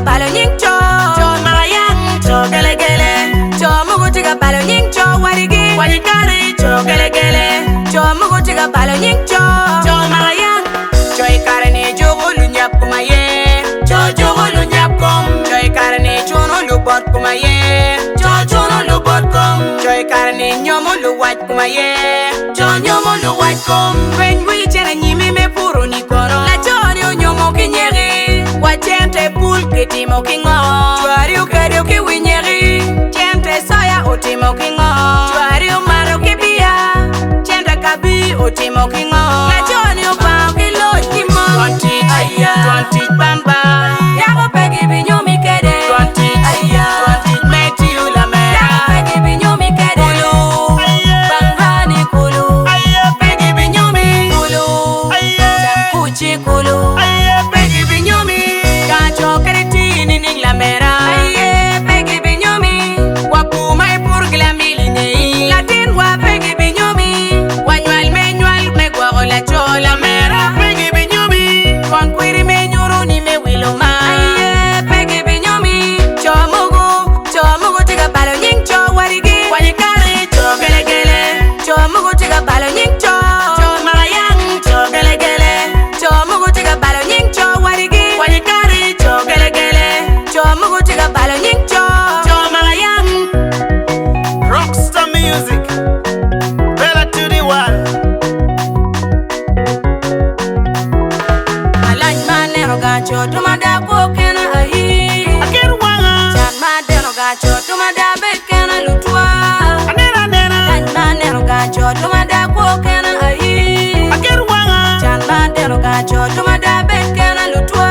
balo nying co. Co mako yang, co gelegele. Co mogo tye ka balo nying co wadigi. Kwanyo kari, co gelegele. Co mogo tye ka balo nying co. Co mako yang. Co i kare-ni juko lunyap kom aye. Co juko lunyap kom. Co i kare-ni cuno lubot kom aye. Co cuno lubot kom. Co i kare-ni nyomo luwac kom aye. Co nyomo luwac kom. Peny wi cen anyimi me puro ni kono. Laco-ni onyomo ki nyeki. Wa cente pul kitimo ki ngo? Cwari okedo ki wi nyeki. Cente soya otimo ki ngo? Cwari omato ki biya. Cente kabi otimo ki ngo? Laco-ni opango ki loc ki mon. Twon tic, twon tic bamba. Yako pe gibinyomi kede. Twon tic, twon tic me tiyo lamera. Yako pe gibinyomi kede. Kulu, bangrani kulu. Pe gibinyomi kulu. Cam kuci kulu. Pe gibinyomi. Ka co kede ti nining lamera. Pe gibinyomi. Wa pur ma ipuro ki lamil i ngeyi. Latin wa pe gibinyomi. Wa nywal me nywal me gwoko laco lamera. Pe gibinyomi. Twon kwiri me nyuru ni me wilo mar. Pe gibinyomi. Co mogo, co mogo tye ka balo nying co wadigi. Kwanyo kari, co gelegele. Co mogo tye ka balo nying co. Co mako yang, co gelegele. Co mogo tye ka balo nying co wadigi. Kwanyo kari, co gelegele. Co mogo tye ka balo nying co. Co mako yang. Rockstar music, Bella to the world. Alac ma neno ga co tuma da kwo kena ayi. Aket wanga, Can ma deno ga co tuma da bed kena lutwa. anena nena. Alac ma neno ga co tuma da kwo kena ayi. Aket wanga, Can ma deno ga co tuma da bed kena lutwa.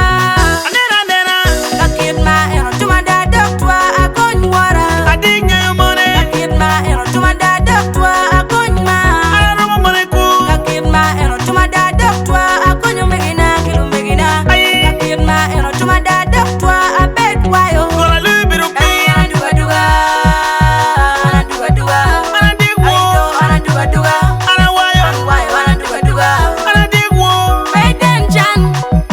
anena nena. Ka kit ma eno tuma da dok twa akony wora. Adik ngeyo mone, Ka kit ma eno tuma da dok twa akony ma. aromo mone ku. Ka kit ma eno tuma da dok twa akonyo megina ki lumegina. Ka kit ma eno tuma da dok twa abed wayo. Kora lui biru pi, Ana duga duga, ana duga duga. ana dik wo, Aido ana duga duga, ana wayo, an wayo ana duga duga. ana dik wo. Peden chan,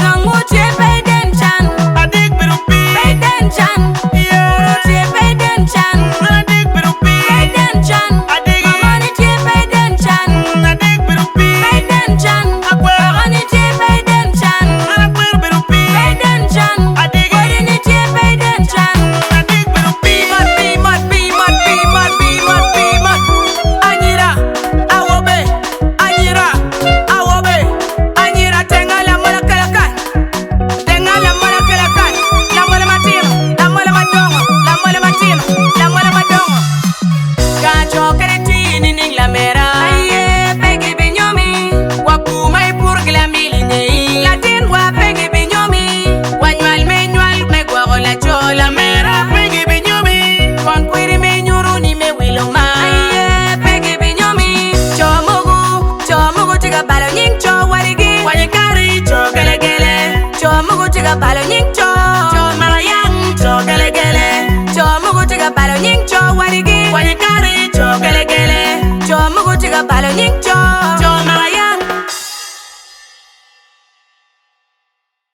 gangu tie peden chan, Adik biru pi, peden chan, yeah. tie peden chan, Ana dik biru pi, peden chan. Adigi. Mama ni tie peden chan, adik biru pi. peden chan. Akwero, Baba ni tie peden chan, ana kwero biru pi. peden chan. Adigi. Odi ni tie peden chan. Adik biru pi. Mat pi mat pi mat pi mat pi mat pi mat. Anyira, awobe, anyira, awobe, anyira tenga la mola kalakai. Tenga la mola kalakai. La mola matino, la mola madongo, la mola matino, la mola madongo. Ka co kede ti nining lamera. Aye, pe gibinyomi. Wa pur ma ipuro ki lamil i ngeyi. Latin wa pe gibinyomi. Wa nywal me nywal me gwoko laco lamera. Pe gibinyomi. Twon kwiri me nyuru ni me wilo mar. Aye, pe gibinyomi. Co mogo, co mogo tye ka balo nying co wadigi. Kwanyo kari, co gelegele. Co mogo tye ka balo nying co. Co mako yang, co gelegele. Co mogo tye ka balo nying co wadigi. Kwanyo kari.